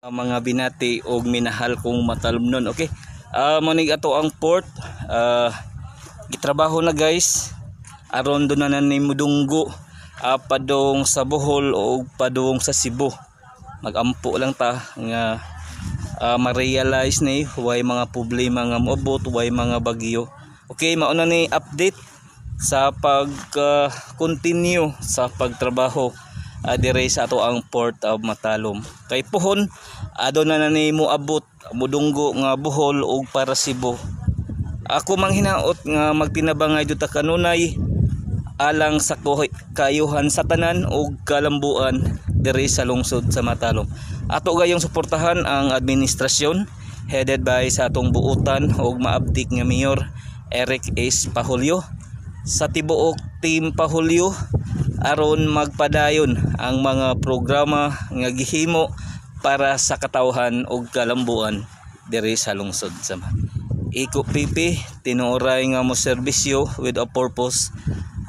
Mga binati og minahal kong matalumnon. Okay. Mao ni ato ang port. Gitrabaho na, guys. Aron duna na ni mudunggo padung sa Bohol o padung sa Cebu. Magampo lang ta nga ma-realize ni way mga problema nga moabot, way mga bagyo. Okay, mao na ni update sa pag continue sa pagtrabaho dire sa ato ang Port of Matalom. Kay pohon aduna na ni moabot, mudunggo nga Bohol ug para Cebu. Ako manghinaot nga magtinabangay ta kanunay alang sa kayuhan sa tanan ug kalambuan diri sa lungsod sa Matalom. Ato gayong suportahan ang administrasyon headed by sa atong buutan ug maabtik nga Mayor Eric S. Pahulyo sa tibuok Team Pahulyo aron magpadayon ang mga programa nga gihimo para sa katawhan ug kalambuan diri sa lungsod sa Iko PP, tinuoray nga mo serbisyo with a purpose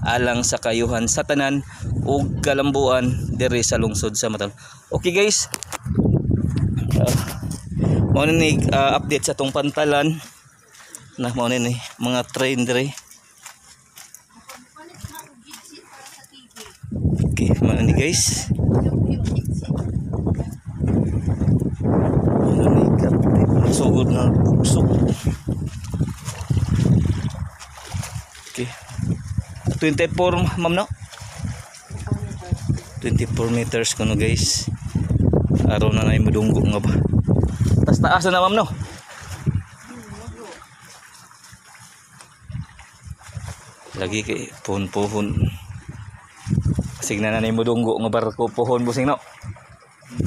alang sa kayuhan sa tanan ug kalambuan diri sa lungsod sa Matalom. Okay guys. Mao ni update sa atong pantalan na mao ni mga train diri. Okay, mao ni guys. Mao ni update. Sugod na bugsok. Okay. 24, ma'am, no? 24 meters kuno, guys. Aron na nay mudunggo nga ba. Tas taas na, ma'am, no? Lagi kay pohon-pohon. Signa na nay mudunggo nga barko pohon busing, no?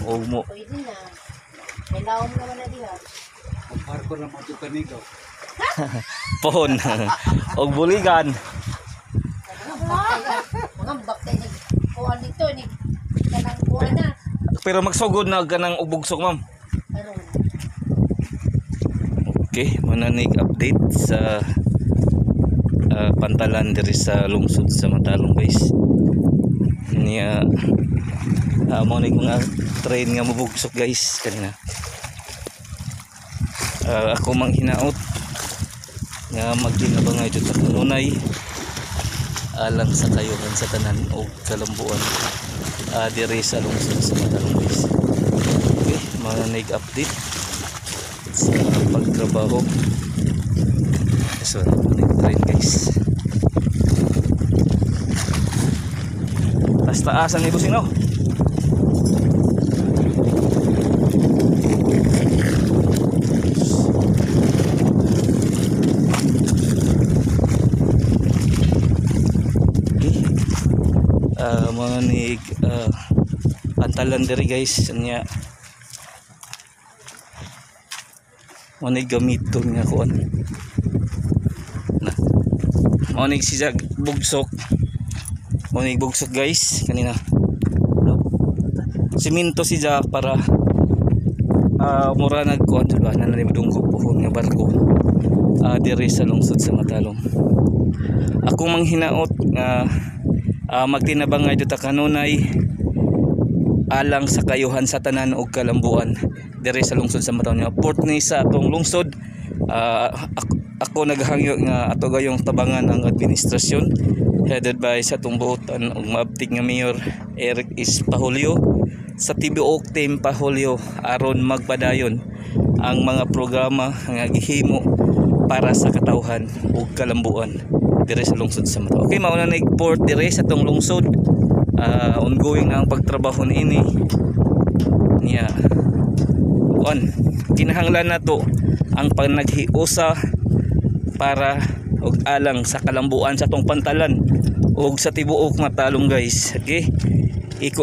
Og mo. Pwede na. May lawom naman na diha. Barko na mo kanigaw. Pohon. Og buligan. Mga baktay ni kuan dito ni kanang kuan na. Pero magsugod na ganang ubugsok, ma'am. Karon. Okay, muna ni update sa pantalan diri sa lungsod sa Matalom, guys. Niya mao ni mga train nga mobugsok, guys, kanina. Ako manghinaot nga magtinabangay jud ta kanunay alang sa kayuhan sa tanan og kalambuan diri sa lungsod sa Matalom, guys. Okay, mao ni update sa pagtrabaho. So, nag-train, guys. Tas taasan ni busing, no? Okay. Mga ni pantalan diri, guys, nya mo ni gamiton nga kuan na mo ni sisag bugsok, mo ni bugsok, guys, kanina, no? Simento siya para mura nagkuan ba na madunggo pohon nga barko diri sa lungsod sa Matalom. Ako manghinaot nga magtinabangay ta kanunay alang sa kayuhan sa tanan og kalambuan diri sa lungsod sa Matalom. Port ni sa atong lungsod. Ako naghangyo nga ato gayong tabangan ang administrasyon headed by sa atong buotan ug maabtik nga Mayor Eric S. Pahulyo sa tibuok Team Pahulyo aron magpadayon ang mga programa nga gihimo para sa katawhan ug kalambuan diri sa lungsod sa Matalom. Okay, mao na ni port diri sa atong lungsod. Ongoing na ang pagtrabaho niini. Niya on kinahanglan nato ang panaghiusa para og alang sa kalambuan sa atong pantalan ug sa tibuok Matalom, guys. Okay, iko